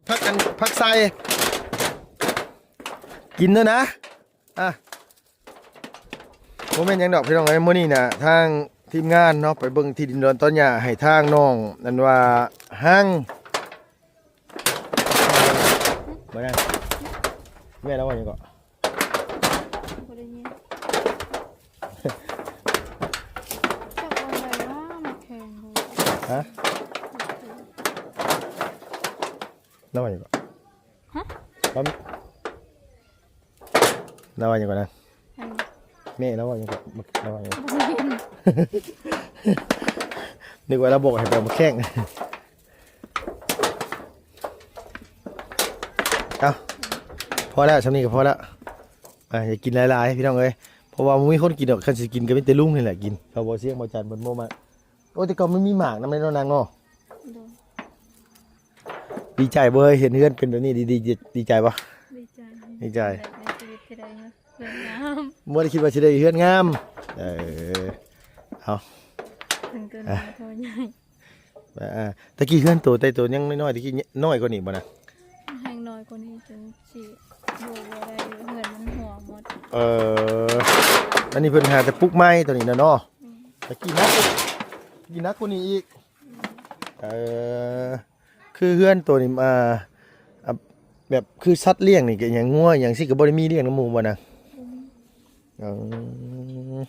ພັກກັນ ພັກໃສ່ ກິນເດີນະ. ອ່ະ ບໍ່ແມ່ນຫຍັງດອກພີ່ນ້ອງເອີຍ, ມື້ນີ້ນະ ທາງທີມງານເນາະ ໄປເບິ່ງທີ່ດິນດອນຕອນຫຍ້າໃຫ້ທາງນ້ອງ ອັນວ່າ ຮັງ ບໍ່ໄດ້ ແມ່ລາວວ່າຫຍັງເກາະ? ບໍ່ໄດ້ຍິນ. ຈັກວ່າໄດ້ວ່າມັນແຂງບໍ່? ຮະ? ລາວວ່າຫຍັງເກາະ? ຮະ? ລາວ ລາວວ່າຫຍັງເກາະນະ? ອັນ ແມ່ລາວວ່າຫຍັງເກາະ? ລາວວ່າຫຍັງ? ບໍ່ໄດ້ຍິນ. ນຶກວ່າລາວບອກໃຫ້ໄປເອົາໝາກແຂ້ງ. ເອົາ ພໍແລ້ວ ຊ່ຳນີ້ກໍພໍແລ້ວ. ອ່າ ຢ່າກິນຫຼາຍໆ ພີ່ນ້ອງເອີຍ, ເພາະວ່າບໍ່ມີຄົນກິນດອກ, ຄັນຊິກິນກໍມີແຕ່ລຸງນີ້ແຫຼະກິນ. ເຂົາບໍ່ສຽງບໍ່ຈັນເພິ່ນບໍ່ມັກ. ໂອ້ ແຕ່ເກົ່າມັນມີໝາກນຳເດ້ເນາະນາງເນາະ. ໂດຍ. ດີໃຈບໍ່ເຮີ້ຍ ເຫັນເຮືອນເປັນແບບນີ້ ດີ ດີ ດີໃຈບໍ່? ດີໃຈ ດີໃຈ ໃນຊີວິດທີ່ໄດ້ເຮືອນງາມ. ບໍ່ໄດ້ຄິດວ່າຊິໄດ້ເຮືອນງາມ. ເອີ ເອົາ ເຖິງຕົວນ້ອຍ ອ່ະ ເທົ່າໃຫຍ່. ອ່າ ຕະກີ້ເຮືອນໂຕ ແຕ່ໂຕຍັງນ້ອຍໆ ຕະກີ້ນ້ອຍກວ່ານີ້ບໍ່ນະ? ແຮງນ້ອຍກວ່ານີ້ຈົນຊິຢູ່ບໍ່ໄດ້ ເຮືອນມັນຫົວໝົດ. ເອີ ອັນນີ້ເພິ່ນຫາແຕ່ປຸກໃໝ່ຕົວນີ້ນະເນາະ. ອືມ ຕະກີ້ໜັກ ຕະກີ້ໜັກກວ່ານີ້ອີກ. ອືມ ເອີ ຄືເຮືອນໂຕນີ້ ອ່າ ອ່າ ແບບຄືສັດລ້ຽງນີ້ ກໍຫຍັງ ງົວຫຍັງຊີ້ ກໍບໍ່ໄດ້ມີລ້ຽງນຳໝູ່ບໍ່ນະ? ບໍ່ມີ. ອືມ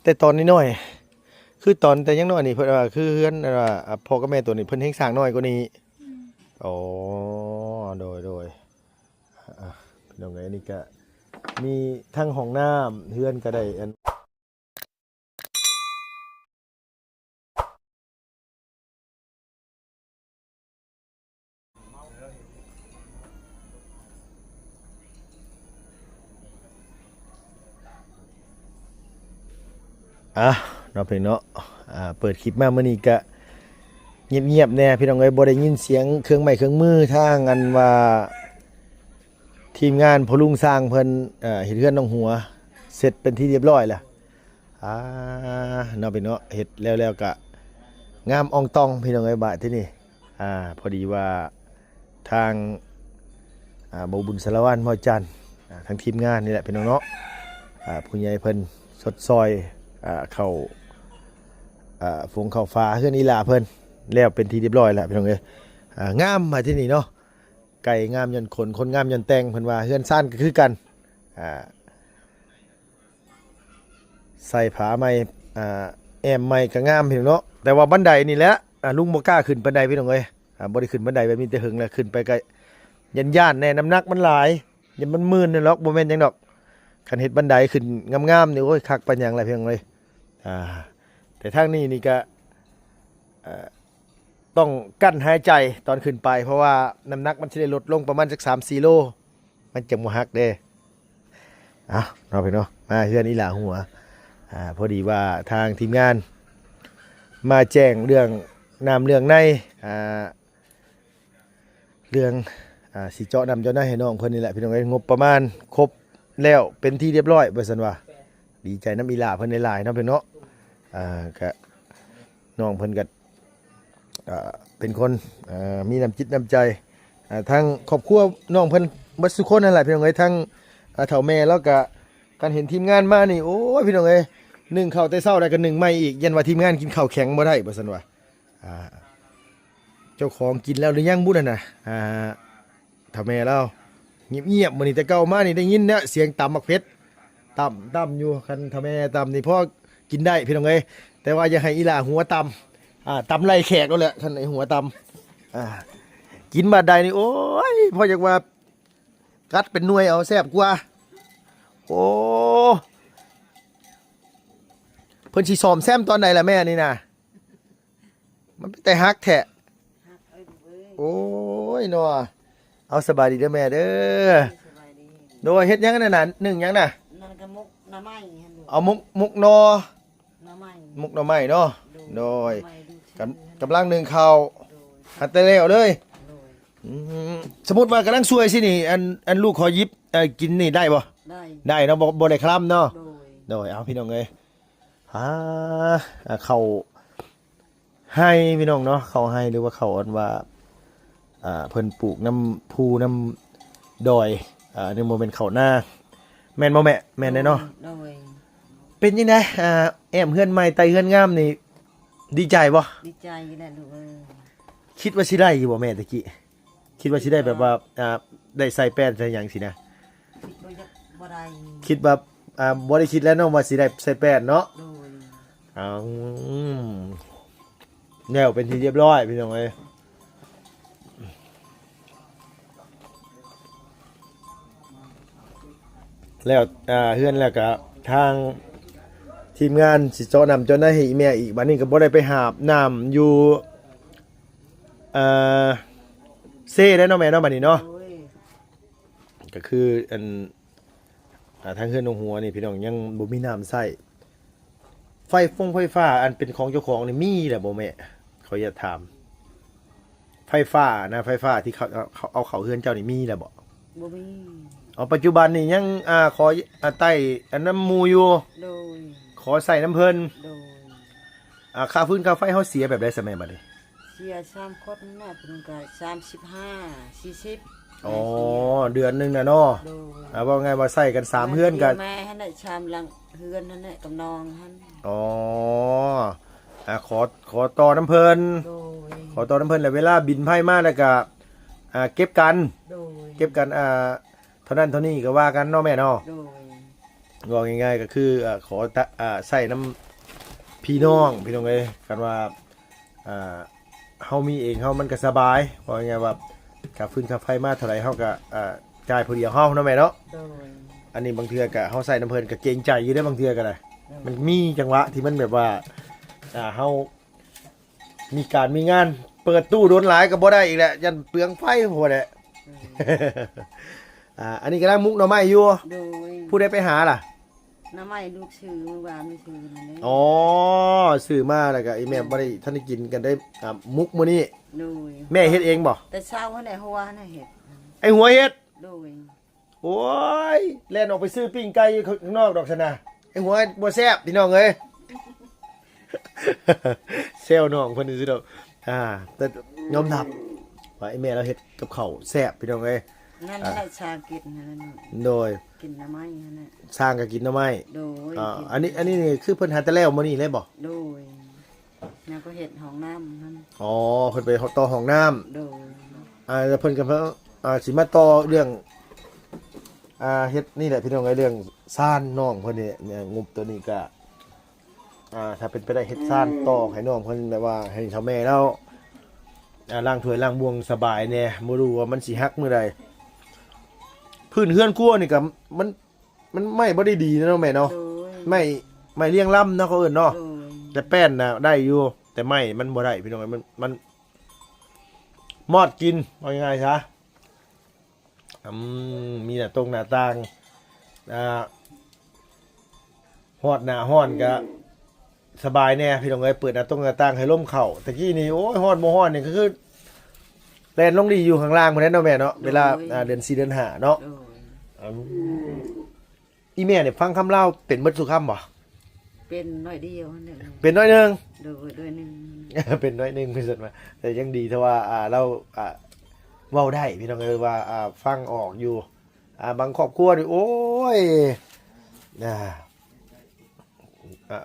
ແຕ່ຕອນນ້ອຍໆ ຄືຕອນແຕ່ຍັງນ້ອຍນີ້ ເພິ່ນວ່າຄືເຮືອນ ອັນວ່າ ອ່າ ພໍ່ກັບແມ່ໂຕນີ້ ເພິ່ນແຮງສ້າງນ້ອຍກວ່ານີ້. ອືມ ອໍ ໂດຍໆ. ອ່າ ພີ່ນ້ອງເອີຍ ອັນນີ້ກະມີທັງຫ້ອງນ້ຳ ເຮືອນກະໄດ້ອັນ ອ່ະ ເນາະພີ່ນ້ອງເນາະ ອ່າ ເປີດຄລິບມາມື້ນີ້ກະງຽບໆແດ່ພີ່ນ້ອງເອີຍ, ບໍ່ໄດ້ຍິນສຽງເຄື່ອງໄມ້ເຄື່ອງມືທາງ ອັນວ່າ ທີມງານພໍ່ລຸງຊ່າງເພິ່ນ ເອີ ເຮັດເຮືອນໜອງຫົວເສັດເປັນທີ່ຮຽບຮ້ອຍແລ້ວ. ອ່າ ເນາະພີ່ນ້ອງເນາະ ເຮັດແລ້ວໆກະງາມອ່ອງຕ່ອງພີ່ນ້ອງເອີຍ. ບາດທີນີ້ ອ່າ ພໍດີວ່າທາງ ອ່າ ບໍ່ບຸນສາລະວັນ ມອຍຈັນ ອ່າ ທາງທີມງານນີ້ແຫຼະພີ່ນ້ອງເນາະ ອ່າ ຜູ້ໃຫຍ່ເພິ່ນຊົດຊ່ອຍ ອ່າ ເຂົ້າ ອ່າ ຟົງເຂົ້າຝາເຮືອນອີ່ຫຼ້າເພິ່ນແລ້ວເປັນທີ່ຮຽບຮ້ອຍແລ້ວພີ່ນ້ອງເອີຍ. ອ່າ ງາມ ບາດທີນີ້ເນາະ ໄກ່ງາມຍ້ອນຂົນ ຄົນງາມຍ້ອນແຕ່ງ ເພິ່ນວ່າ. ເຮືອນຊານກໍຄືກັນ ອ່າ ໃສ່ຜ້າໃໝ່ ອ່າ ແອ້ມໃໝ່ກໍງາມພີ່ນ້ອງເນາະ. ແຕ່ວ່າບັນໄດນີ້ແຫຼະ ອ່າ ລຸງບໍ່ກ້າຂຶ້ນປານໃດພີ່ນ້ອງເອີຍ. ອ່າ ບໍ່ໄດ້ຂຶ້ນບັນໄດແບບນີ້ແຕ່ເຫິງແລ້ວ, ຂຶ້ນໄປກໍຢ້ານໆແດ່ ນ້ຳໜັກມັນຫຼາຍ ຢ້ານມັນມື່ນນັ້ນດອກ ບໍ່ແມ່ນຫຍັງດອກ. ຄັນເຮັດບັນໄດຂຶ້ນງາມໆນີ້ ໂອ້ຍ ຄັກປານຫຍັງລະພີ່ນ້ອງເອີຍ. ອ່າ ແຕ່ທາງນີ້ນີ້ກະ ເອີ ຕ້ອງກັ້ນຫາຍໃຈຕອນຂຶ້ນໄປ ເພາະວ່ານ້ຳໜັກມັນຊິໄດ້ລົດລົງປະມານຈັກສາມສີ່ໂລ ມັນຈັ່ງບໍ່ຫັກເດ້. ເອົາເນາະພີ່ນ້ອງເນາະ ມາເຮືອນອີ່ຫຼ້າຫົວ ອ່າ ພໍດີວ່າທາງທີມງານມາແຈ້ງເລື່ອງນ້ຳເລື່ອງໃນ ອ່າ ເລື່ອງ ອ່າ ຊິເຈາະນ້ຳເຈາະໃນໃຫ້ນ້ອງເພິ່ນນີ້ແຫຼະພີ່ນ້ອງເອີຍ. ງົບປະມານຄົບແລ້ວເປັນທີ່ຮຽບຮ້ອຍ ວ່າຊັ້ນວ່າ. ດີໃຈນຳອີ່ຫຼ້າເພິ່ນຫຼາຍໆເນາະພີ່ນ້ອງເນາະ. ອ່າ ກະ ນ້ອງເພິ່ນກະ ອ່າ ເປັນຄົນ ອ່າ ມີນ້ຳຈິດນ້ຳໃຈ ອ່າ ທັງຄອບຄົວນ້ອງເພິ່ນເບິດສູ່ຄົນນັ້ນແຫຼະພີ່ນ້ອງເອີຍ. ທັງ ອ່າ ເຖົ້າແມ່ລາວກະ ຄັນເຫັນທີມງານມານີ້ ໂອ້ຍ ພີ່ນ້ອງເອີຍ ໜຶ້ງເຂົ້າແຕ່ເຊົ້າ ແລ້ວກະໜຶ້ງໃໝ່ອີກ ຢ້ານວ່າທີມງານກິນເຂົ້າແຂງບໍ່ໄດ້ ວ່າຊັ້ນວ່າ. ອ່າ ເຈົ້າຂອງກິນແລ້ວຫຼືຍັງບຸນຫັ້ນນະ? ອ່າ ເຖົ້າແມ່ລາວງຽບໆ ມື້ນີ້. ແຕ່ເກົ່າມານີ້ໄດ້ຍິນແລ້ວສຽງຕຳໝາກເຜັດ ຕຳ ຕຳຢູ່. ຄັນເຖົ້າແມ່ຕຳນີ້ພໍກິນໄດ້ພີ່ນ້ອງເອີຍ, ແຕ່ວ່າຢ່າໃຫ້ອີ່ຫຼ້າຫົວຕຳ ອ່າ ຕຳໄລ່ແຂກໂລດແຫຼະ ຄັນໄອ້ຫົວຕຳ. ອ່າ ກິນບາດໃດນີ້ ໂອ້ຍ ພໍຢາກວ່າກັດເປັນໜ່ວຍເອົາແຊບກວ່າ. ໂອ້ ເພິ່ນຊິສ້ອມແຊມຕອນໃດລະແມ່ນີ້ນະ? ມັນເປັນຕາຮັກແທ້. ຮັກເອີຍລູກເອີຍ. ໂອ້ຍເນາະ. ເອົາ ສະບາຍດີເດີແມ່ເດີ. ສະບາຍດີ. ໂດຍ ເຮັດຫຍັງອັນນັ້ນນະ? ໜຶ້ງຫຍັງນະ? ນັ້ນກະໝົກໜໍ່ໄມ້ຫັ້ນລູກ. ເອົາໝົກ ໝົກໜໍ່ ໜໍ່ໄມ້ ໝົກໜໍ່ໄມ້ເນາະ. ໂດຍ ໂດຍ ໜໍ່ໄມ້ດູດຊື່ ກຳ ກຳລັງໜຶ້ງເຂົ້າ. ໂດຍ ຫັນແຕ່ແລ້ວເລີຍ. ໂດຍ ອືມ ສົມມຸດວ່າກຳລັງຊ່ວຍຊິນີ້ ອັນ ອັນລູກຂໍຫຍິບ ເອີ ກິນນີ້ໄດ້ບໍ່? ໄດ້ ໄດ້ເນາະ ບໍ່ ບໍ່ໄດ້ຄະລຳເນາະ. ໂດຍ ໂດຍ ເອົາ ພີ່ນ້ອງເອີຍ ອ່າ ເຂົ້າໄຮ່ພີ່ນ້ອງເນາະ ເຂົ້າໄຮ່ ຫຼືວ່າເຂົ້າ ອັນວ່າ ອ່າ ເພິ່ນປູກນຳພູນຳດອຍ ອ່າ ນີ້ບໍ່ແມ່ນເຂົ້ານາ ແມ່ນບໍ່ແມ່? ແມ່ນແດ່ເນາະ. ໂດຍ ໂດຍ. ເປັນຈັ່ງໃດ ອ່າ ແອ້ມເຮືອນໃໝ່ໄຕ່ເຮືອນງາມນີ້ ດີໃຈບໍ່? ດີໃຈແຫຼະລູກເອີຍ. ຄິດວ່າຊິໄດ້ຢູ່ບໍ່ແມ່ຕະກີ້? ຄິດວ່າຊິໄດ້ແບບວ່າ ອ່າ ໄດ້ໃສ່ແປ້ນໃສ່ຫຍັງຊີ້ນະ? ຄິດວ່າຍັງບໍ່ໄດ້. ຄິດວ່າ ອ່າ ບໍ່ໄດ້ຄິດແລ້ວເນາະວ່າຊິໄດ້ໃສ່ແປ້ນເນາະ. ໂດຍ. ອ້າວ ແລ້ວເປັນທີ່ຮຽບຮ້ອຍພີ່ນ້ອງເອີຍ. ແລ້ວ ອ່າ ເຮືອນແລ້ວກະທາງທີມງານຊິເຈາະນ້ຳເຈາະໃນໃຫ້ອີ່ແມ່ອີກ. ບາດນີ້ກໍບໍ່ໄດ້ໄປຫາບນ້ຳຢູ່ ເອີ ເຊແລ້ວເນາະແມ່ເນາະ ບາດນີ້ເນາະ. ໂດຍ. ກໍຄືອັນ ອ່າ ທາງເຮືອນໜອງຫົວນີ້ພີ່ນ້ອງຍັງບໍ່ມີນ້ຳໃຊ້. ໄຟຟົງໄຟຟ້າອັນເປັນຂອງເຈົ້າຂອງນີ້ມີແລ້ວບໍ່ແມ່? ຂໍອະນຸຍາດຖາມ. ໄຟຟ້ານະ ໄຟຟ້າທີ່ເຂົາ ເຂົາເອົາເຂົ້າເຮືອນເຈົ້ານີ້ມີແລ້ວບໍ່? ບໍ່ມີ. ອໍ ປັດຈຸບັນນີ້ຍັງ ອ່າ ຂໍ ອ່າ ໄຕ້ອັນນຳໝູ່ຢູ່. ໂດຍ. ຂໍໃຊ້ນຳເພິ່ນ. ໂດຍ. ອ່າ ຄ່າຟືນຄ່າໄຟເຮົາເສຍແບບໃດຊະແມ່ບັດນີ້? ເສຍສາມຄົນນະ ເພິ່ນກໍສາມສິບຫ້າ ສີ່ສິບ. ອໍ ເດືອນໜຶ່ງນະເນາະ. ໂດຍ. ອ່າ ເວົ້າງ່າຍວ່າໃຊ້ກັນສາມເຮືອນກໍ ແມ່ຫັ້ນແຫຼະ ສາມຫຼັງເຮືອນຫັ້ນແຫຼະ ກັບນ້ອງຫັ້ນ. ອໍ ອ່າ ຂໍ ຂໍຕໍ່ນຳເພິ່ນ. ໂດຍ. ຂໍຕໍ່ນຳເພິ່ນ ແລ້ວເວລາບິນໄພມາແລ້ວກໍ ອ່າ ເກັບກັນ. ໂດຍ. ເກັບກັນ ອ່າ ເທົ່ານັ້ນເທົ່ານີ້ກໍວ່າກັນເນາະແມ່ເນາະ. ໂດຍ. ເວົ້າງ່າຍໆກໍຄື ເອີ ຂໍຕະ ເອີ ໃຊ້ນຳພີ່ນ້ອງ ພີ່ນ້ອງເອີຍ. ຄັນວ່າ ເອີ ເຮົາມີເອງເຮົາມັນກໍສະບາຍ. ເວົ້າງ່າຍໆວ່າຄ່າຟືນຄ່າໄຟມາເທົ່າໃດເຮົາກໍ ເອີ ຈ່າຍຜູ້ດຽວເຮົາເນາະແມ່ເນາະ. ໂດຍ. ອັນນີ້ບາງເທື່ອກໍເຮົາໃຊ້ນຳເພິ່ນກໍເກງໃຈຢູ່ເດ້ ບາງເທື່ອກໍໄດ້. ໂດຍ. ມັນມີຈັງຫວະທີ່ມັນແບບວ່າ ເຮົາ ມີການມີງານ ເປີດຕູ້ດົນຫຼາຍກໍບໍ່ໄດ້ອີກແຫຼະ ຢ້ານເປືອງໄຟພຸ້ນແຫຼະ. ອືມ ອ່າ ອັນນີ້ກຳລັງໝຸກໜໍ່ໄມ້ຢູ່. ໂດຍ. ຜູ້ໃດໄປຫາລະ? ໜໍ່ໄມ້ລູກຊື້ມື້ວານນີ້ຊື້ນັ້ນເດ້. ອໍ ຊື້ມາແລ້ວກໍອີ່ແມ່ ອືມ ບໍ່ໄດ້ທັນໄດ້ກິນກັນໄດ້ ອ່າ ໝຸກມື້ນີ້. ໂດຍ. ແມ່ເຮັດເອງບໍ່? ແຕ່ເຊົ້າຫັ້ນແຫຼະ ຫົວຫັ້ນແຫຼະເຮັດ. ໄອ້ຫົວເຮັດ? ໂດຍ. ໂອ້ຍ ແລ່ນອອກໄປຊື້ປີ້ງໄກ່ຢູ່ຂ້າງນອກດອກຊັ້ນນະ ໄອ້ຫົວບໍ່ແຊບ ພີ່ນ້ອງເອີຍ. ແຊວນ້ອງເພິ່ນຊື່ໆດອກ. ອ່າ ແຕ່ຍອມຮັບວ່າໄອ້ແມ່ລາວເຮັດກັບເຂົ້າແຊບ ພີ່ນ້ອງເອີຍ. ນັ້ນ ອ່າ ແຫຼະ ຊ່າງກິນຫັ້ນນະ. ໂດຍ. ກິນໜໍ່ໄມ້ຫັ້ນນະ ຊ່າງກໍກິນໜໍ່ໄມ້. ໂດຍ. ອ່າ ກິນ ອັນນີ້ ອັນນີ້ນີ້ຄືເພິ່ນຫາແຕ່ແລ້ວມື້ນີ້ເລີຍບໍ່? ໂດຍ. ຍັງໄປເຮັດຫ້ອງນ້ຳຫັ້ນ. ອໍ ເພິ່ນໄປຕໍ່ຫ້ອງນ້ຳ. ໂດຍ. ອ່າ ແລ້ວເພິ່ນກໍ ອ່າ ຊິມາຕໍ່ເລື່ອງ ອ່າ ເຮັດນີ້ແຫຼະ ພີ່ນ້ອງເອີຍ ເລື່ອງຊານນ້ອງເພິ່ນນີ້. ງົບໂຕນີ້ກໍ ອ່າ ຖ້າເປັນໄປໄດ້ເຮັດຊານ ອືມ ຕໍ່ໃຫ້ນ້ອງເພິ່ນ ແບບວ່າໃຫ້ເຖົ້າແມ່ລາວ ອ່າ ລ້າງຖ້ວຍລ້າງບ່ວງສະບາຍແດ່ ບໍ່ຮູ້ວ່າມັນຊິຫັກມື້ໃດ. ພື້ນເຮືອນຄົວນີ້ກໍມັນ ມັນໄມ້ບໍ່ໄດ້ດີເນາະແມ່ເນາະ. ໂດຍ. ໄມ້ ໄມ້ລຽງລຳເນາະ ເຂົາເອີ້ນເນາະ. ໂດຍ. ແຕ່ແປ້ນນະໄດ້ຢູ່ ແຕ່ໄມ້ມັນບໍ່ໄດ້ ພີ່ນ້ອງເອີຍ. ມັນ ມັນມອດກິນ ເວົ້າງ່າຍໆຊະ. ອືມ ມີໜ້າຕົງໜ້າຕ່າງ ອ່າ ຮອດໜ້າຮ້ອນກໍ ສະບາຍແດ່ພີ່ນ້ອງເອີຍ ເປີດໜ້າຕົງໜ້າຕ່າງໃຫ້ລົມເຂົ້າ. ຕະກີ້ນີ້ ໂອ້ຍ ຮ້ອນບໍ່ຮ້ອນນີ້ກໍຄືແລ່ນລົງດີຢູ່ຂ້າງລ່າງພຸ້ນແຫຼະເນາະແມ່ເນາະ. ໂດຍ. ເວລາ ອ່າ ເດືອນສີ່ເດືອນຫ້າເນາະ. ໂດຍ. ອືມ ອີ່ແມ່ນີ້ຟັງຄຳລາວເປັນເບິດສູ່ຄຳບໍ່? ເປັນໜ້ອຍດຽວຫັ້ນແຫຼະ. ເປັນໜ້ອຍໜຶ່ງ? ໂດຍ ໜ້ອຍໜຶ່ງ. ເປັນໜ້ອຍໜຶ່ງ ເພິ່ນວ່າ ແຕ່ຍັງດີແຕ່ວ່າ ອ່າ ລາວ ອ່າ ເວົ້າໄດ້ ພີ່ນ້ອງເອີຍ ວ່າ ອ່າ ຟັງອອກຢູ່. ອ່າ ບາງຄອບຄົວນີ້ ໂອ້ຍ ອ່າ ອ່າ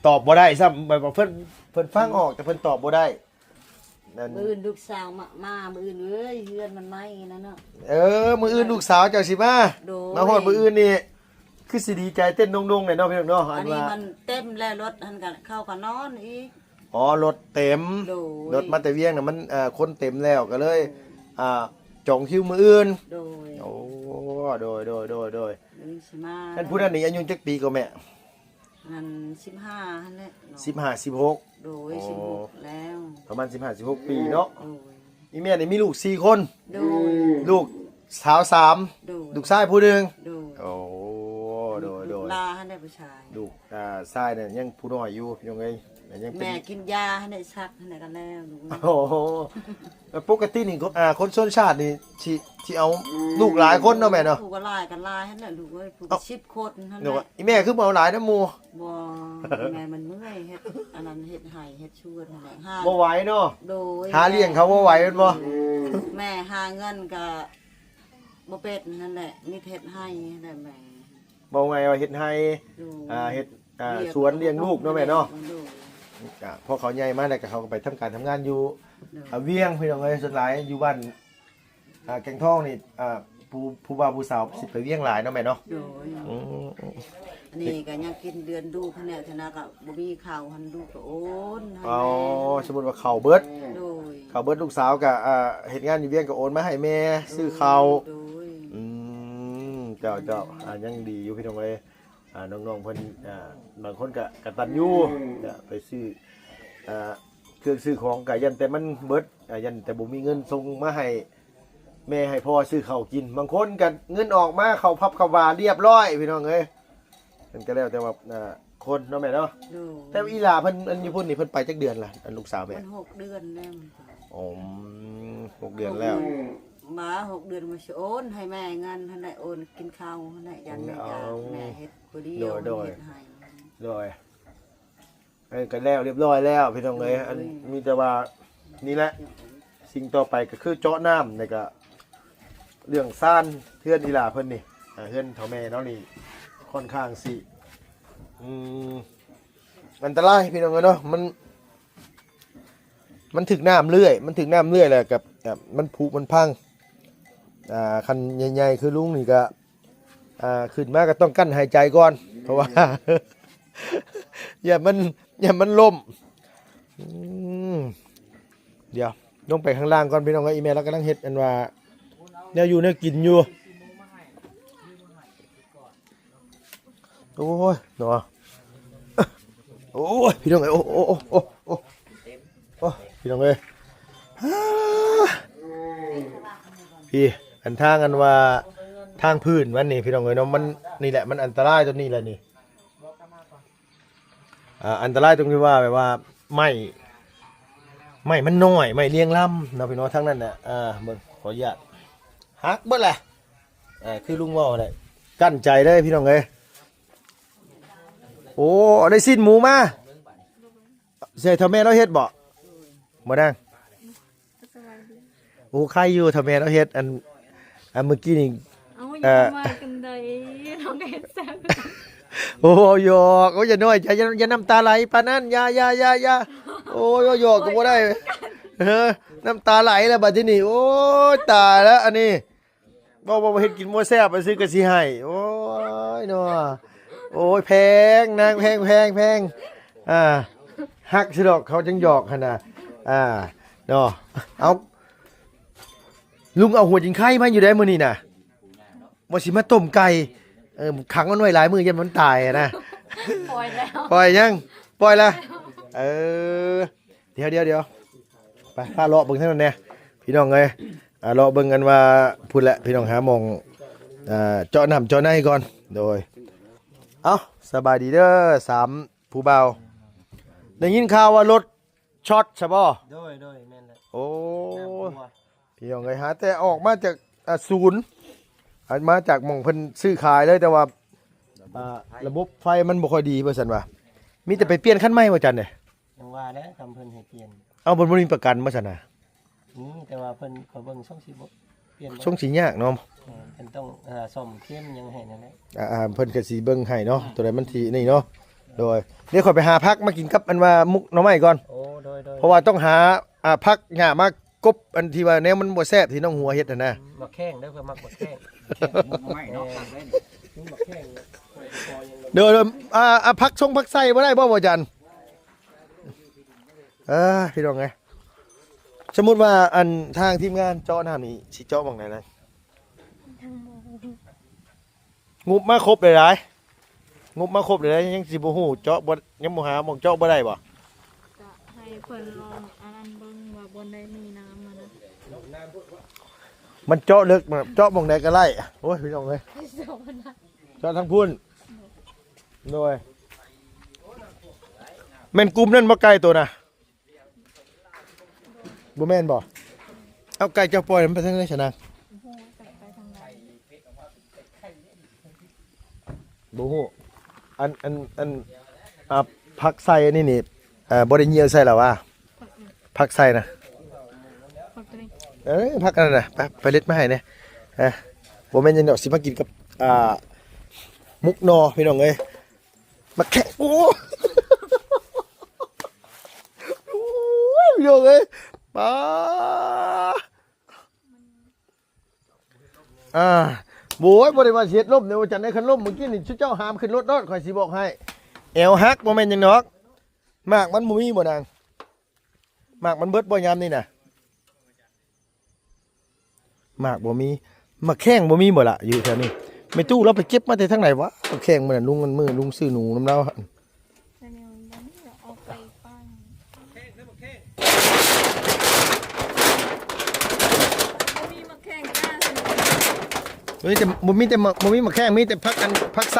ຕອບບໍ່ໄດ້ຊ້ຳ ແບບວ່າເພິ່ນ ເພິ່ນຟັງອອກ ແຕ່ເພິ່ນຕອບບໍ່ໄດ້. ນັ້ນ ມື້ອື່ນລູກສາວມາ ມາ ມື້ອື່ນເອີຍ ເຮືອນມັນໄໝ້ນັ້ນເນາະ. ເອີ ມື້ອື່ນລູກສາວເຈົ້າຊິມາ. ໂດຍ. ມາຮອດມື້ອື່ນນີ້ ຄືຊິດີໃຈເຕັ້ນດົງໆແຫຼະເນາະ ພີ່ນ້ອງເນາະ. ອັນນີ້ ອັນວ່າ ມັນເຕັມແລ້ວ ລົດຫັ້ນກໍເຂົ້າກໍນອນອີກ. ອໍ ລົດເຕັມ. ໂດຍ. ລົດມາແຕ່ວຽງນະ ມັນ ເອີ ຄົນເຕັມແລ້ວ ກໍເລີຍ ໂດຍ ອ່າ ຈອງຄິວມື້ອື່ນ. ໂດຍ. ໂອ້ ໂດຍ ໂດຍ ໂດຍ ໂດຍ. ມື້ອື່ນຊິມາ. ນັ້ນຜູ້ນັ້ນນີ້ອາຍຸຈັກປີກໍແມ່? ນັ້ນສິບຫ້າຫັ້ນແຫຼະເນາະ. ສິບຫ້າ ສິບຫົກ. ໂດຍ. ອໍ ສິບຫົກແລ້ວ ປະມານສິບຫ້າ ສິບຫົກປີເນາະ. ໂດຍ. ອີ່ແມ່ນີ້ມີລູກສີ່ຄົນ. ໂດຍ. ລູກສາວສາມ. ໂດຍ. ລູກຊາຍຜູ້ໜຶ່ງ. ໂດຍ. ໂອ້ ໂດຍ ໂດຍ. ລູກຫຼ້າຫັ້ນແຫຼະຜູ້ຊາຍ. ລູກ ອ່າ ຊາຍນັ້ນຍັງຜູ້ນ້ອຍຢູ່ ພີ່ນ້ອງເອີຍ. ຍັງເປັນ ແມ່ກິນຢາຫັ້ນແຫຼະ ຊັກຫັ້ນແຫຼະ ກໍແລ້ວລູກເອີຍ. ໂອ້ໂຫ ແລ້ວປົກກະຕິນີ້ ຄົນ ອ່າ ຄົນຊົນຊາດນີ້ຊິ ຊິເອົາລູກຫຼາຍຄົນເນາະແມ່ເນາະ? ຜູ້ກໍຫຼາຍກໍຫຼາຍຫັ້ນແຫຼະລູກເອີຍ ຜູ້ກໍສິບຄົນຫັ້ນແຫຼະ. ອີ່ແມ່ຄືບໍ່ເອົາຫຼາຍນຳໝູ່? ບໍ່ ແມ່ມັນເມື່ອຍ ເຮັດອັນນັ້ນ ເຮັດໄຮ່ເຮັດສວນຫັ້ນແຫຼະ ຫາ ບໍ່ໄຫວເນາະ. ໂດຍ ຫາລ້ຽງເຂົາບໍ່ໄຫວແມ່ນບໍ່? ແມ່ຫາເງິນກໍບໍ່ເປັນຫັ້ນແຫຼະ ມີແຕ່ເຮັດໄຮ່ຫັ້ນແຫຼະແມ່. ເວົ້າງ່າຍວ່າເຮັດໄຮ່ ໂດຍ ອ່າ ເຮັດ ອ່າ ລ້ຽງ ສວນລ້ຽງລູກເນາະແມ່ເນາະ. ໂດຍ ອ່າ ພໍເຂົາໃຫຍ່ມາແລ້ວກໍ ເຂົາກໍໄປທຳການທຳງານຢູ່ ໂດຍ ອ່າ ວຽງ ພີ່ນ້ອງເອີຍ. ສ່ວນຫຼາຍຢູ່ບ້ານ ອ່າ ແກ່ງທອງນີ້ ອ່າ ຜູ້ ຜູ້ບ່າວຜູ້ສາວຊິໄປວຽງຫຼາຍເນາະແມ່ເນາະ. ໂດຍ ອືມ ອັນນີ້ກໍຍັງກິນເດືອນລູກຫັ້ນແຫຼະ ເທື່ອນະກໍບໍ່ມີເຂົ້າຫັ້ນ ລູກກໍໂອນໃຫ້. ອໍ ແມ່ ສົມມຸດວ່າເຂົ້າເບິດ ໂດຍ ເຂົ້າເບິດ ລູກສາວກໍ ອ່າ ເຮັດງານຢູ່ວຽງ ກໍໂອນມາໃຫ້ແມ່ ໂດຍ ຊື້ເຂົ້າ. ໂດຍ ອືມ ເຈົ້າ ເຈົ້າ ອ່າ ຍັງດີຢູ່ ພີ່ນ້ອງເອີຍ. ອ່າ ນ້ອງໆເພິ່ນ ອ່າ ບາງຄົນກະກະຕັນຍູ ກະໄປຊື້ ອ່າ ເຄື່ອງຊື້ຂອງ ກະຢ້ານແຕ່ມັນເບິດ ອ່າ ຢ້ານແຕ່ບໍ່ມີເງິນສົ່ງມາໃຫ້ແມ່ໃຫ້ພໍ່ຊື້ເຂົ້າກິນ. ບາງຄົນກະເງິນອອກມາ ເຂົ້າພັບເຂົ້າວາລຽບຮ້ອຍ ພີ່ນ້ອງເອີຍ. ມັນກະແລ້ວແຕ່ວ່າ ອ່າ ຄົນເນາະແມ່ເນາະ. ໂດຍ ແຕ່ອີ່ຫຼ້າເພິ່ນ ອັນຢູ່ພຸ້ນນີ້ ເພິ່ນໄປຈັກເດືອນລະ ອັນລູກສາວແມ່? ມັນຫົກເດືອນແລ້ວ. ອືມ ຫົກເດືອນແລ້ວ ມາຫົກເດືອນ ມາຊິໂອນໃຫ້ແມ່ເງິນຫັ້ນແຫຼະ ໂອນກິນເຂົ້າຫັ້ນແຫຼະ ຢ້ານແມ່ຢາກ ແມ່ເຮັດຜູ້ດຽວ ໂດຍ ເຮັດໃຫ້. ໂດຍ ເອີ ກໍແລ້ວລຽບຮ້ອຍແລ້ວ ພີ່ນ້ອງເອີຍ. ໂດຍ ອັນ ມີແຕ່ວ່ານີ້ແຫຼະ ສິ່ງຕໍ່ໄປກໍຄືເຈາະນ້ຳ ແລ້ວກໍເລື່ອງຊານເຮືອນອີ່ຫຼ້າເພິ່ນນີ້ ອ່າ ເຮືອນເຖົ້າແມ່ເນາະ ນີ້ຄ່ອນຂ້າງຊິ ອືມ ອັນຕະລາຍ ພີ່ນ້ອງເອີຍເນາະ. ມັນ ມັນຖືກນ້ຳເລື້ອຍ ມັນຖືກນ້ຳເລື້ອຍ ແລ້ວກໍ ແບບ ມັນຜຸມັນພັງ. ອ່າ ຄັນໃຫຍ່ໆຄືລຸງນີ້ກໍ ອ່າ ຂຶ້ນມາກໍຕ້ອງກັ້ນຫາຍໃຈກ່ອນ ເພາະວ່າ ຢ້ານມັນ ຢ້ານມັນລົ້ມ. ອືມ ດຽວລົງໄປຂ້າງລ່າງກ່ອນ ພີ່ນ້ອງເອີຍ. ອີ່ແມ່ລາວກຳລັງເຮັດ ອັນວ່າ ແນວຢູ່ແນວກິນຢູ່. ໂອ້ຍເນາະ ໂອ້ຍ ພີ່ນ້ອງເອີຍ ໂອ້ ໂອ້ ພີ່ນ້ອງເອີຍ. ພີ້ ອັນທາງ ອັນວ່າທາງພື້ນມັນນີ້ ພີ່ນ້ອງເອີຍເນາະ ມັນ ນີ້ແຫຼະ ມັນອັນຕະລາຍຕົວນີ້ແຫຼະນີ້. ອ່າ ອັນຕະລາຍຕົງທີ່ວ່າ ແບບວ່າໄມ້ ໄມ້ມັນນ້ອຍ ໄມ້ລຽງລຳເນາະ ພີ່ນ້ອງ ທາງນັ້ນນະ. ອ່າ ເບິ່ງ ຂໍອະນຸຍາດ ຫັກເບິດແຫຼະ. ເອີ ຄືລຸງເວົ້າແຫຼະ ກັ້ນໃຈເລີຍ ພີ່ນ້ອງເອີຍ. ໂອ້ ໄດ້ຊີ້ນໝູມາ ໃສ່ເຖົ້າແມ່ລາວເຮັດບໍ່? ບໍ່ນາງ? ສະບາຍດີ. ໂອ້ ໄຄຢູ່ ເຖົ້າແມ່ລາວເຮັດ ອັນ ອັນມື້ກີ້ນີ້ ເອົ້າ ຢ່າ ເອີ ມາກັນໃດ ນ້ອງກໍເຮັດແຊບ. ໂອ້ ຫຍອກ ໂອ້ ຢ່ານ້ອຍໃຈ ຢ່າ ຢ່ານ້ຳຕາໄຫຼປານນັ້ນ ຢ່າ ຢ່າ ຢ່າ ຢ່າ. ໂອ້ຍ ຫຍອກກໍບໍ່ໄດ້ ເອີ ນ້ຳຕາໄຫຼແລ້ວບັດທີນີ້. ໂອ້ຍ ຕາຍແລ້ວອັນນີ້ ເວົ້າວ່າເຮັດກິນບໍ່ແຊບ ຊື່ກໍຊິໃຫ້. ໂອ້ຍເນາະ ໂອ້ຍ ແພງນາງ ແພງ ແພງ ແພງ. ອ່າ ຮັກຊິດອກ ເຂົາຈັ່ງຫຍອກຫັ້ນນະ. ອ່າ ເນາະ ເອົາ ລຸງເອົາຫົວຈິງໄຄມາຢູ່ໄດ໋ມື້ນີ້ນະ ວ່າຊິມາຕົ້ມໄກ່. ເອີ ຂັງມັນໄວ້ຫຼາຍມື້ ຢ້ານມັນຕາຍຫັ້ນນະ. ປ່ອຍແລ້ວ ປ່ອຍຍັງ? ປ່ອຍລະ. ເອີ ດຽວ ດຽວ ດຽວ ໄປ ພາເລາະເບິ່ງທາງນັ້ນແດ່ ພີ່ນ້ອງເອີຍ. ອ່າ ເລາະເບິ່ງກັນວ່າ ພຸ້ນແຫຼະ ພີ່ນ້ອງ ຫາໝ່ອງ ອ່າ ເຈາະນ້ຳເຈາະໃນກ່ອນ. ໂດຍ ເອົ້າ ສະບາຍດີເດີ ສາມຜູ້ບ່າວ. ໄດ້ຍິນຂ່າວວ່າລົດຊັອດຊະບໍ່? ໂດຍ ໂດຍ ແມ່ນແຫຼະ. ໂອ້ ພີ່ນ້ອງເອີຍ ຫາແຕ່ອອກມາຈາກ ອ່າ ສູນ ອອກມາຈາກໝ່ອງເພິ່ນຊື້ຂາຍເລີຍ ແຕ່ວ່າ ອ່າ ລະບົບໄຟມັນບໍ່ຄ່ອຍດີວ່າຊັ້ນວ່າ. ມີແຕ່ໄປປ່ຽນຄັນໃໝ່ວ່າຊັ້ນເດ້. ຈັ່ງວ່າແຫຼະ ຄຳເພິ່ນໃຫ້ປ່ຽນ. ເອົ້າ ເພິ່ນບໍ່ມີປະກັນບໍ່ຊັ້ນນະ? ມີ ແຕ່ວ່າເພິ່ນ ຂ້ອຍເບິ່ງຊົງຊິບໍ່ປ່ຽນ ຊົງຊິຍາກເນາະ. ແມ່ນ ເພິ່ນຕ້ອງ ເອີ ສ້ອມເຄມຫຍັງໃຫ້ນັ້ນແຫຼະ. ອ່າ ເພິ່ນກໍຊິເບິ່ງໃຫ້ເນາະ ໂຕໃດມັນຊິນີ້ເນາະ. ໂດຍ ດຽວຂ້ອຍໄປຫາຜັກມາກິນກັບອັນວ່າໝົກໜໍ່ໄມ້ກ່ອນ. ໂອ້ ໂດຍ ໂດຍ ເພາະວ່າຕ້ອງຫາ ອ່າ ຜັກຫຍ້າມາ ກົບອັນທີ່ວ່າແນວມັນບໍ່ແຊບທີ່ນ້ອງຫົວເຮັດຫັ້ນນະ. ໝາກແຂ້ງເດີ ເພິ່ນມັກໝາກແຂ້ງ. ໝາກແຂ້ງເນາະ ໝາກແຂ້ງ. ໂດຍ ໂດຍ ອ່າ ອ່າ ຜັກຊົງຜັກໄຊບໍ່ໄດ້ບໍ່ ບໍ່ຈັນ? ເອີ ພີ່ນ້ອງເອີຍ ສົມມຸດວ່າ ອັນ ທາງທີມງານເຈາະນ້ຳນີ້ ຊິເຈາະໝ່ອງໃດນະ? ງົບມາຄົບຫຼາຍໆ ງົບມາຄົບຫຼາຍໆ ຍັງຊິບໍ່ຮູ້ເຈາະບໍ່ ຍັງບໍ່ຫາໝ່ອງເຈາະບໍ່ໄດ້ບໍ່? ກະໃຫ້ເພິ່ນລອງອັນນັ້ນເບິ່ງວ່າບ່ອນໃດມີນ້ຳຫັ້ນນະ. ມັນເຈາະເລິກ ເຈາະໝ່ອງໃດກໍໄດ້. ໂອ້ຍ ພີ່ນ້ອງເອີຍ ເຈາະທາງພຸ້ນ. ໂດຍ ແມ່ນກຸ່ມນັ້ນບໍ່ ໄກ່ໂຕນະ? ບໍ່ແມ່ນບໍ່? ເອົາ ໄກ່ເຈົ້າປ່ອຍມັນໄປທາງໃດຊະນາງ? ບໍ່ຮູ້. ອັນ ອັນ ອັນ ອ່າ ຜັກໄຊອັນນີ້ນີ້ ເອີ ບໍ່ໄດ້ຍ່ຽວໃສ່ລະຫວາ? ຜັກໄຊນະ? ເອີ ຜັກອັນນັ້ນນະ ໄປ ໄປເລັດມາໃຫ້ແດ່. ເອີ ບໍ່ແມ່ນຫຍັງດອກ ຊິມາກິນກັບ ອ່າ ໝົກໜໍ່ ພີ່ນ້ອງເອີຍ. ໝາກແຂ້ງ ໂອ້ ໂອ້ຍ ພີ່ນ້ອງເອີຍ ປ້າ ອ່າ ໂອ້ຍ ບໍ່ໄດ້ວ່າຊິເຮັດລົ້ມເດ້ ວ່າຈັ່ງໃດ ຄັນລົ້ມມື້ກີ້ນີ້ ຊຸມເຈົ້າຫາມຂຶ້ນລົດໂລດ ຂ້ອຍຊິບອກໃຫ້ ແອວຫັກ ບໍ່ແມ່ນຫຍັງດອກ. ໝາກມັນບໍ່ມີບໍ່ນາງ? ໝາກມັນເບິດບໍ່ຍາມນີ້ນະ? ໝາກບໍ່ມີ. ໝາກແຂ້ງບໍ່ມີບໍ່ລະ ຢູ່ແຖວນີ້? ແມ່ຕູ້ລາວໄປເກັບມາແຕ່ທາງໃດວະ ໝາກແຂ້ງມື້ນັ້ນ ລຸງ ມື້ລຸງຊື້ໜູນຳລາວຫັ້ນ. ບໍ່ມີໝາກແຂ້ງຈ້າ ເຮີ້ຍ ແຕ່ບໍ່ມີແຕ່ໝາກ ບໍ່ມີໝາກແຂ້ງ ມີແຕ່ຜັກ ອັນ ຜັກໄຊ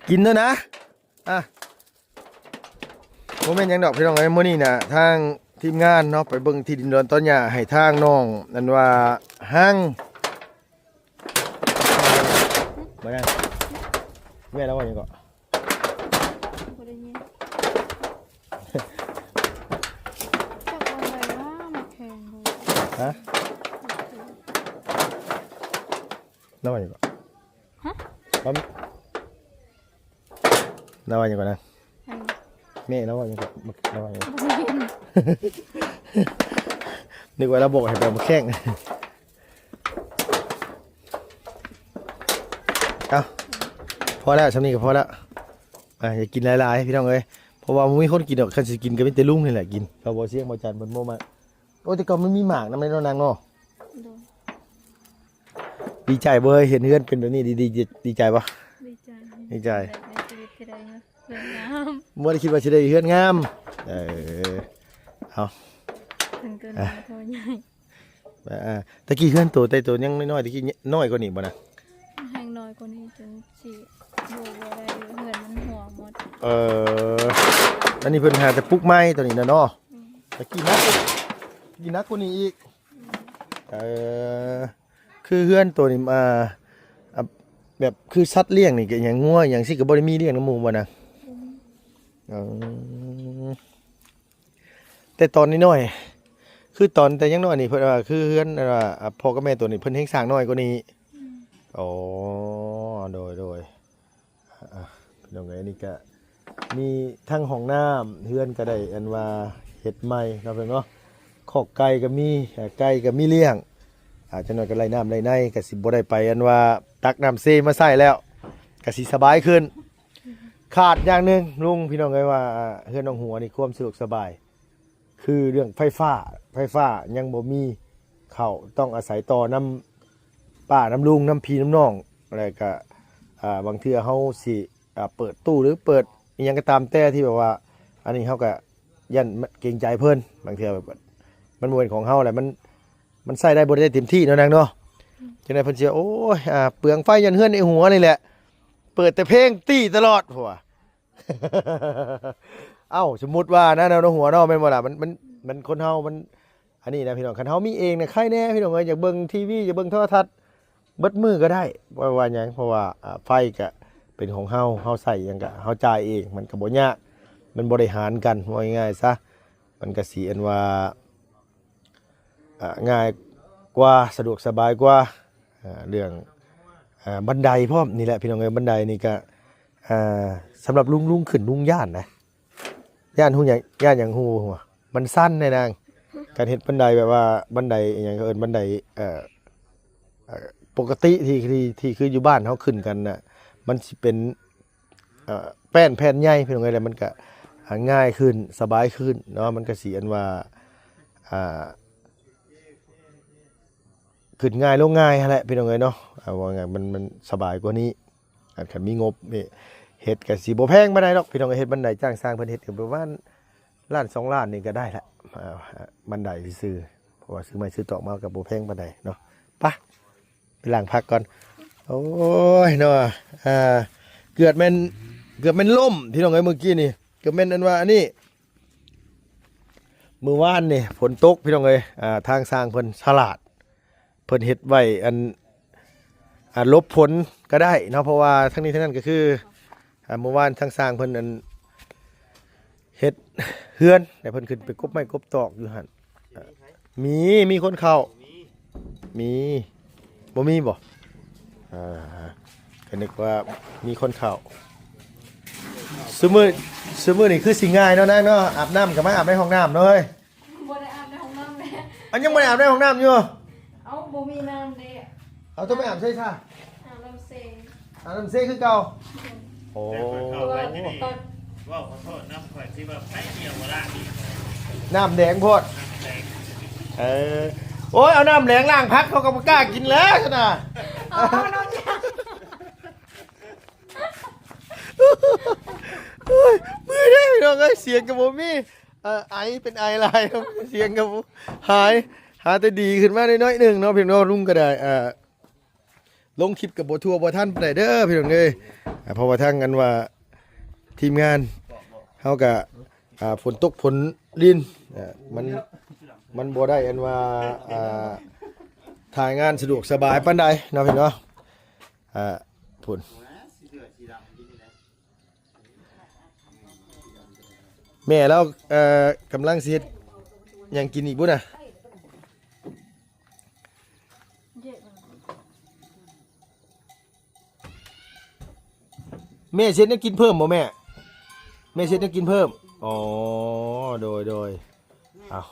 ກິນເດີນະ. ອ່ະ ບໍ່ແມ່ນຫຍັງດອກພີ່ນ້ອງເອີຍ ມື້ນີ້ນະ ທາງທີມງານເນາະ ໄປເບິ່ງທີ່ດິນດອນຕອນຫຍ້າໃຫ້ທາງນ້ອງ ອັນວ່າ ຮັງ ມານະ ແມ່ລາວວ່າຫຍັງເກາະ? ບໍ່ໄດ້ຍິນ ຈັກວ່າໄດ້ວ່າໝາກແຂ້ງບໍ່? ຮະ? ລາວວ່າຫຍັງເກາະ? ຮະ? ລາວວ່າຫຍັງເກາະນະ? ແມ່ລາວວ່າຫຍັງເກາະ? ລາວວ່າຫຍັງ? ນຶກວ່າລາວບອກໃຫ້ໄປເອົາໝາກແຂ້ງ. ເອົາ ພໍແລ້ວ ຊ່ຳນີ້ກໍພໍແລ້ວ. ອ່າ ຢ່າກິນຫຼາຍໆ ພີ່ນ້ອງເອີຍ ເພາະວ່າບໍ່ມີຄົນກິນດອກ ຄັນຊິກິນກໍມີແຕ່ລຸງນີ້ແຫຼະກິນ ເພາະບໍ່ສຽງບໍ່ຈັນເພິ່ນບໍ່ມາ. ໂອ້ ແຕ່ເກົ່າມັນມີໝາກນຳເດ້ເນາະນາງເນາະ. ໂດຍ ດີໃຈບໍ່ເຮີ້ຍ ເຫັນເຮືອນເປັນແບບນີ້ ດີ ດີ ດີໃຈບໍ່? ດີໃຈ ດີໃຈ ໃນຊີວິດທີ່ໄດ້ເຮືອນງາມ ບໍ່ໄດ້ຄິດວ່າຊິໄດ້ເຮືອນງາມ. ເອີ ເອົາ ເຖິງຕົວນ້ອຍ ເທົ່າໃຫຍ່ ອ່າ ຕະກີ້ເຮືອນໂຕ ແຕ່ໂຕຍັງນ້ອຍໆ ຕະກີ້ນ້ອຍກວ່ານີ້ບໍ່ນະ? ແຮງນ້ອຍກວ່ານີ້ຈົນຊິຢູ່ບໍ່ໄດ້ ເຮືອນມັນຫົວໝົດ. ເອີ ອັນນີ້ເພິ່ນຫາແຕ່ປຸກໃໝ່ໂຕນີ້ນະເນາະ. ອືມ ຕະກີ້ໜັກ ຕະກີ້ໜັກກວ່ານີ້ອີກ. ອືມ ເອີ ຄືເຮືອນໂຕນີ້ ອ່າ ແບບຄືສັດລ້ຽງນີ້ ກໍຫຍັງ ງົວຫຍັງຊີ້ ກໍບໍ່ໄດ້ມີລ້ຽງນຳໝູ່ບໍ່ນະ? ອືມ ເອີ ແຕ່ຕອນນ້ອຍໆ ຄືຕອນແຕ່ຍັງນ້ອຍນີ້ ເພິ່ນວ່າຄືເຮືອນ ອັນວ່າ ອ່າ ພໍ່ກັບແມ່ໂຕນີ້ ເພິ່ນແຮງສ້າງນ້ອຍກວ່ານີ້. ອືມ ອໍ ໂດຍໆ. ອ່າ ພີ່ນ້ອງເອີຍ ນີ້ກະມີທັງຫ້ອງນ້ຳ ເຮືອນກະໄດ້ ອັນວ່າເຮັດໃໝ່ເນາະ ພີ່ນ້ອງເນາະ. ຄອກໄກ່ກະມີ ໄກ່ກະມີລ້ຽງ ອ່າ ຈັກໜ້ອຍກະໄລ່ນ້ຳໄລ່ໃນ ກະຊິບໍ່ໄດ້ໄປ ອັນວ່າຕັກນ້ຳເຊມາໃຊ້ແລ້ວ ກະຊິສະບາຍຂຶ້ນ. ຂາດຢ່າງໜຶ່ງລຸງ ພີ່ນ້ອງເອີຍ ວ່າເຮືອນໜອງຫົວນີ້ຄວາມສະດວກສະບາຍ ຄືເລື່ອງໄຟຟ້າ ໄຟຟ້າຍັງບໍ່ມີເຂົ້າ ຕ້ອງອາໄສຕໍ່ນຳປ້ານຳລຸງ ນຳພີ່ນຳນ້ອງ ແລ້ວກະ ອ່າ ບາງເທື່ອເຮົາຊິ ອ່າ ເປີດຕູ້ ຫຼື ເປີດອີ່ຫຍັງກໍຕາມແຕ່ທີ່ແບບວ່າ ອັນນີ້ເຮົາກະຢ້ານເກງໃຈເພິ່ນ ບາງເທື່ອແບບມັນບໍ່ແມ່ນຂອງເຮົາແຫຼະ ມັນ ມັນໃຊ້ໄດ້ບໍ່ໄດ້ເຕັມທີ່ເນາະນາງເນາະ. ອືມ ຈັ່ງໃດເພິ່ນຊິວ່າ ໂອ້ຍ ອ່າ ເປືອງໄຟຍ້ອນເຮືອນໄອ້ຫົວນີ້ແຫຼະ ເປີດແຕ່ເພງຕີຕະຫຼອດ ເພາະວ່າ ເອົ້າ ສົມມຸດວ່ານະ ເນາະ ເນາະ ຫົວເນາະ ແມ່ນບໍ່ລະ? ມັນ ມັນ ມັນ ຄົນເຮົາມັນ ອັນນີ້ນະພີ່ນ້ອງ ຄັນເຮົາມີເອງນະໄຄແດ່ພີ່ນ້ອງເອີຍ. ຢາກເບິ່ງທີວີ ຢາກເບິ່ງໂທລະທັດເບິດມື້ກໍໄດ້ ບໍ່ວ່າຫຍັງ ເພາະວ່າ ອ່າ ໄຟກະເປັນຂອງເຮົາ ເຮົາໃຊ້ຫຍັງກະເຮົາຈ່າຍເອງ ມັນກະບໍ່ຍາກ ມັນບໍ່ໄດ້ຫານກັນ ເວົ້າງ່າຍໆຊະ ມັນກະຊິ ອັນວ່າ ອ່າ ງ່າຍກວ່າ ສະດວກສະບາຍກວ່າ. ອ່າ ເລື່ອງ ອ່າ ບັນໄດພ້ອມນີ້ແຫຼະພີ່ນ້ອງເອີຍ. ບັນໄດນີ້ກະ ອ່າ ສຳລັບລຸງ ລຸງຂຶ້ນລຸງຢ້ານນະ ຢ້ານຮູ້ຫຍັງ? ຢ້ານຫຍັງຮູ້ບໍ່? ມັນຊັນເດ້ນາງ. ການເຮັດບັນໄດແບບວ່າບັນໄດອີ່ຫຍັງ ເຂົາເອີ້ນບັນໄດ ເອີ ເອີ ປົກກະຕິທີ່ ທີ່ ທີ່ຄືຢູ່ບ້ານເຮົາຂຶ້ນກັນນະ ມັນຊິເປັນ ເອີ ແປ້ນແຜ່ນໃຫຍ່ພີ່ນ້ອງເອີຍ ແລ້ວມັນກະ ອ່າ ງ່າຍຂຶ້ນ ສະບາຍຂຶ້ນເນາະ. ມັນກະຊິ ອັນວ່າ ອ່າ ຂຶ້ນງ່າຍລົງງ່າຍຫັ້ນແຫຼະພີ່ນ້ອງເອີຍເນາະ. ເອົາ ເວົ້າງ່າຍ ມັນ ມັນສະບາຍກວ່ານີ້. ອັນ ຄັນມີງົບນີ້ ເຮັດກະຊິບໍ່ແພງປານໃດດອກພີ່ນ້ອງເອີຍ. ເຮັດບັນໄດຈ້າງຊ່າງເພິ່ນເຮັດກະປະມານລ້ານສອງລ້ານນີ້ກະໄດ້ລະ ອ່າ ບັນໄດຊື່ໆ ເພາະວ່າຊື້ໄມ້ຊື້ຕອກມາກະບໍ່ແພງປານໃດເນາະ. ປະ ໄປລ້າງຜັກກ່ອນ. ໂອ້ຍເນາະ ອ່າ ເກືອບແມ່ນ ເກືອບແມ່ນລົ້ມພີ່ນ້ອງເອີຍ ມື້ກີ້ນີ້ ເກືອບແມ່ນອັນວ່າອັນນີ້ ມື້ວານນີ້ຝົນຕົກພີ່ນ້ອງເອີຍ ອ່າ ທາງຊ່າງເພິ່ນສະຫຼາດ ເພິ່ນເຮັດໄວ້ອັນ ອ່າ ຫຼົບຝົນກໍໄດ້ເນາະ ເພາະວ່າທັງນີ້ທັງນັ້ນກໍຄື ອ່າ ມື້ວານທາງຊ່າງເພິ່ນອັນ ເຮັດເຮືອນ ແລ້ວເພິ່ນຂຶ້ນໄປກົບໄມ້ກົບຕອກຢູ່ຫັ້ນ. ມີ ມີຄົນເຂົ້າ ມີ ບໍ່ມີບໍ່? ອ່າ ກໍນຶກວ່າມີຄົນເຂົ້າ. ຊຸມື້ ຊຸມື້ນີ້ຄືຊິງ່າຍເນາະນາງເນາະ ອາບນ້ຳກໍມາອາບໃນຫ້ອງນ້ຳເນາະເອີຍ. ບໍ່ໄດ້ອາບໃນຫ້ອງນ້ຳແລ້ວ. ອັນ ຍັງບໍ່ໄດ້ອາບໃນຫ້ອງນ້ຳຢູ່? ເອົ້າ ບໍ່ມີນ້ຳເດ້. ເອົາ ຕ້ອງໄປອາບໃສຊະ? ອາບນ້ຳເຊ. ອາບນ້ຳເຊຄືເກົ່າ? ໂອ້ ແຕ່ຂ້ອຍເຂົ້າໄປທີ່ນີ້ ເວົ້າຂໍໂທດນຳ ຂ້ອຍຊິວ່າໄປດຽວບໍ່ລະນີ້ ນ້ຳແດງໂພດ. ນ້ຳແດງ ເອີ ໂອ້ຍ ເອົານ້ຳແດງລ້າງຜັກ ເຂົາກໍບໍ່ກ້າກິນແລ້ວຊັ້ນນະ. ອໍ ນ້ຳ ໂອ້ຍ ເມື່ອຍເດ້ພີ່ນ້ອງເອີຍ ສຽງກໍບໍ່ມີ ເອີ ໄອ ເປັນໄອຫຼາຍ ສຽງກໍບໍ່ຫາຍ ຫາແຕ່ດີຂຶ້ນມາໜ້ອຍໆໜຶ່ງເນາະ ພີ່ນ້ອງເນາະ. ລຸງກໍໄດ້ ອ່າ ລົງຄລິບກໍບໍ່ທົ່ວບໍ່ທັນປານໃດເດີພີ່ນ້ອງເອີຍ ອ່າ ເພາະວ່າທາງອັນວ່າທີມງານເຮົາກໍ ອ່າ ຝົນຕົກຝົນລິນ ອ່າ ມັນ ມັນບໍ່ໄດ້ອັນວ່າ ອ່າ ຖ່າຍງານສະດວກສະບາຍປານໃດເນາະພີ່ນ້ອງເນາະ. ອ່າ ພຸ້ນ ແມ່ລາວ ເອີ ກຳລັງຊິເຮັດຫຍັງກິນອີກບຸນນະ? ແມ່ຊິເຮັດແນວກິນເພີ່ມບໍ່ແມ່? ແມ່ຊິເຮັດແນວກິນເພີ່ມ. ອໍ ໂດຍ ໂດຍ. ເອົາ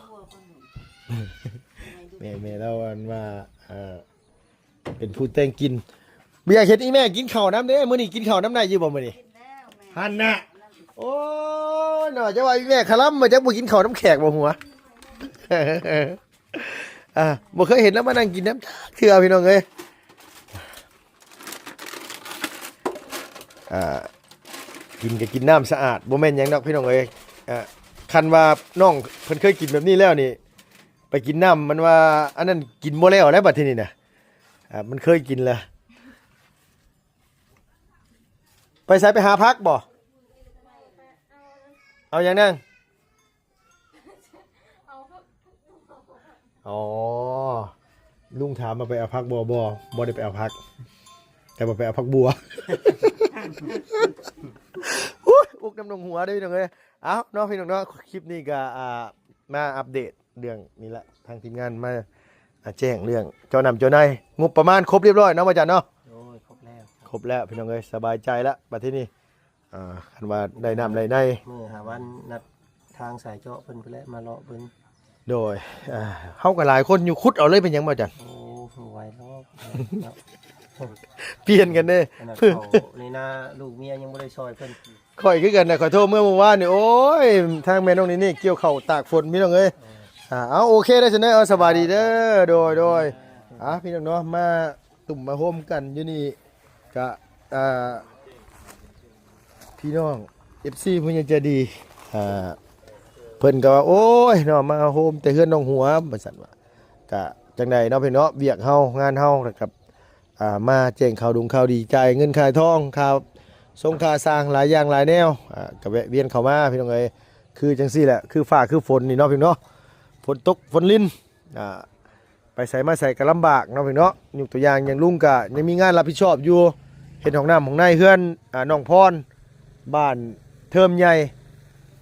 ແມ່ ແມ່ລາວອັນວ່າ ເອີ ເປັນຜູ້ແຕ່ງກິນ. ບໍ່ຢາກເຫັນອີແມ່ກິນເຂົ້ານຳເດ້. ມື້ນີ້ກິນເຂົ້ານຳໄດ້ຢູ່ບໍ່ມື້ນີ້? ຫັ້ນນະ. ໂອ້ຍເນາະ ຈະວ່າອີແມ່ຄະລຳ ບໍ່ຈັກບໍ່ກິນເຂົ້ານຳແຂກບໍ່ຫົວ. ອ່າ ບໍ່ເຄີຍເຫັນລາວມານັ່ງກິນນຳຈັກເທື່ອພີ່ນ້ອງເອີຍ. ອ່າ ກິນກໍກິນນ້ຳສະອາດ ບໍ່ແມ່ນຫຍັງດອກພີ່ນ້ອງເອີຍ. ອ່າ ຄັນວ່ານ້ອງເພິ່ນເຄີຍກິນແບບນີ້ແລ້ວນີ້ ໄປກິນນ້ຳມັນວ່າອັນນັ້ນກິນບໍ່ແລ້ວແລ້ວບັດທີນີ້ນະ. ອ່າ ມັນເຄີຍກິນແລ້ວ. ໄປໃສ? ໄປຫາຜັກບໍ່? ເອົາຫຍັງນາງ? ອໍ ລຸງຖາມວ່າໄປເອົາຜັກບໍ່? ບໍ່ ບໍ່ໄດ້ໄປເອົາຜັກ ແຕ່ວ່າໄປເອົາຜັກບົວ. ໂອ້ຍ ອຸກນ້ຳໜອງຫົວເດ້ພີ່ນ້ອງເອີຍ. ເອົາເນາະ ພີ່ນ້ອງເນາະ ຄລິບນີ້ກໍ ອ່າ ມາອັບເດດເລື່ອງນີ້ແຫຼະ ທາງທີມງານມາ ອ່າ ແຈ້ງເລື່ອງເຈາະນ້ຳເຈາະໃນ ງົບປະມານຄົບຮຽບຮ້ອຍເນາະ ອາຈານເນາະ? ໂດຍ ຄົບແລ້ວ ຄົບແລ້ວພີ່ນ້ອງເອີຍ ສະບາຍໃຈລະບັດທີນີ້. ອ່າ ຄັນວ່າໄດ້ນ້ຳໄດ້ໃນ ມື້ຫາວັນນັດທາງສາຍເຈາະເພິ່ນພຸ້ນແຫຼະ ມາເລາະເບິ່ງ. ໂດຍ ອ່າ ເຮົາກໍຫຼາຍຄົນຢູ່ ຂຸດເອົາເລີຍ ເປັນຫຍັງບໍ່ອາຈານ? ໂອ້ ບໍ່ໄຫວດອກເນາະ ປ່ຽນກັນເດ້. ຂະໜາດເຂົາໃນນາ ລູກເມຍຍັງບໍ່ໄດ້ຊ່ອຍເພິ່ນ. ຂ້ອຍຄືກັນນະ ຂ້ອຍໂທເມື່ອມື້ວານນີ້ ໂອ້ຍ ທາງແມ່ນ້ອງນີ້ນີ້ກ່ຽວເຂົ້າຕາກຝົນພີ່ນ້ອງເອີຍ. ອ່າ ເອົາ ໂອເຄເດີຊັ້ນເດີ ເອົາ ສະບາຍດີເດີ. ໂດຍ ໂດຍ. ອ່າ ພີ່ນ້ອງເນາະ ມາ ຕຸ້ມມາໂຮມກັນຢູ່ນີ້ກະ ອ່າ ພີ່ນ້ອງ ເອັຟຊີ ຜູ້ໃຫຍ່ໃຈດີ ອ່າ ເພິ່ນກໍວ່າ ໂອ້ຍເນາະ ມາໂຮມແຕ່ເຮືອນໜອງຫົວ ວ່າຊັ້ນວ່າ. ກະຈັ່ງໃດເນາະພີ່ນ້ອງເນາະ ວຽກເຮົາງານເຮົາ ແລ້ວກໍ ອ່າ ມາແຈ້ງຂ່າວດົງຂ່າວດີ ຈ່າຍເງິນຂາຍທອງ ຄ່າຊົງຄ່າຊ່າງ ຫຼາຍຢ່າງຫຼາຍແນວ ອ່າ ກໍແວະວຽນເຂົ້າມາພີ່ນ້ອງເອີຍ. ຄືຈັ່ງຊີ້ແຫຼະ ຄືຟ້າຄືຝົນນີ້ເນາະພີ່ນ້ອງເນາະ ຝົນຕົກຝົນລິນ ອ່າ ໄປໃສມາໃສກໍລຳບາກເນາະພີ່ນ້ອງເນາະ. ຍົກຕົວຢ່າງຢ່າງລຸງກໍຍັງມີງານຮັບຜິດຊອບຢູ່ ເຮັດຫ້ອງນ້ຳຫ້ອງໃນເຮືອນ ອ່າ ນ້ອງພອນ ບ້ານເທີມໃຫຍ່.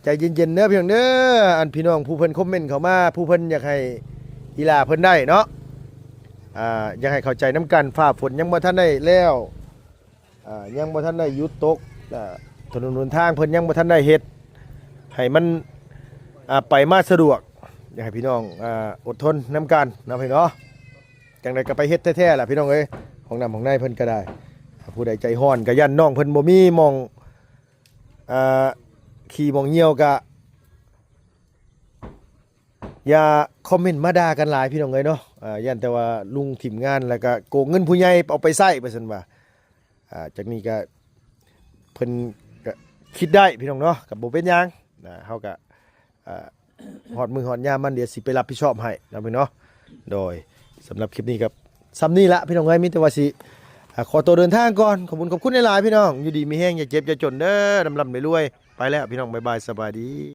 ໃຈເຢັນໆເດີພີ່ນ້ອງເດີ ອັນພີ່ນ້ອງຜູ້ເພິ່ນຄອມເມັນເຂົ້າມາ ຜູ້ເພິ່ນຢາກໃຫ້ອີຫຼ້າເພິ່ນໄດ້ເນາະ ອ່າ ຢາກໃຫ້ເຂົ້າໃຈນຳກັນ ຟ້າຝົນຍັງບໍ່ທັນໄດ້ແລ້ວ ອ່າ ຍັງບໍ່ທັນໄດ້ຢຸດຕົກ ອ່າ ຖະໜົນຫົນທາງເພິ່ນຍັງບໍ່ທັນໄດ້ເຮັດໃຫ້ມັນ ອ່າ ໄປມາສະດວກ. ຢາກໃຫ້ພີ່ນ້ອງ ອ່າ ອົດທົນນຳກັນເນາະພີ່ນ້ອງເນາະ. ຈັ່ງໃດກໍໄປເຮັດແທ້ໆລະພີ່ນ້ອງເອີຍ ຫ້ອງນ້ຳຫ້ອງໃນເພິ່ນກໍໄດ້. ຜູ້ໃດໃຈຮ້ອນກໍຢ້ານນ້ອງເພິ່ນບໍ່ມີໝ່ອງ ອ່າ ຂີ້ໝ່ອງຍ່ຽວ ກໍຢ່າຄອມເມັນມາດ່າກັນຫຼາຍພີ່ນ້ອງເອີຍເນາະ. ອ່າ ຢ້ານແຕ່ວ່າລຸງຖິ້ມງານ ແລ້ວກໍໂກງເງິນຜູ້ໃຫຍ່ເອົາໄປໃຊ້ ວ່າຊັ້ນວ່າ. ອ່າ ຈາກນີ້ກໍເພິ່ນກໍຄິດໄດ້ພີ່ນ້ອງເນາະ ກໍບໍ່ເປັນຫຍັງນະ ເຮົາກໍ ອ່າ ຮອດມື້ຮອດຍາມມັນ ດຽວຊິໄປຮັບຜິດຊອບໃຫ້ເນາະພີ່ນ້ອງເນາະ. ໂດຍ ສຳລັບຄລິບນີ້ກໍສ່ຳນີ້ລະພີ່ນ້ອງເອີຍ ມີແຕ່ວ່າຊິ ອ່າ ຂໍຕົວເດີນທາງກ່ອນ. ຂອບຄຸນ ຂອບຄຸນຫຼາຍໆ ພີ່ນ້ອງ. ຢູ່ດີມີແຮງ ຢ່າເຈັບຢ່າຈົນເດີ ລ່ຳໆ ລວຍໆ. ໄປແລ້ວພີ່ນ້ອງ ບາຍບາຍ ສະບາຍດີ.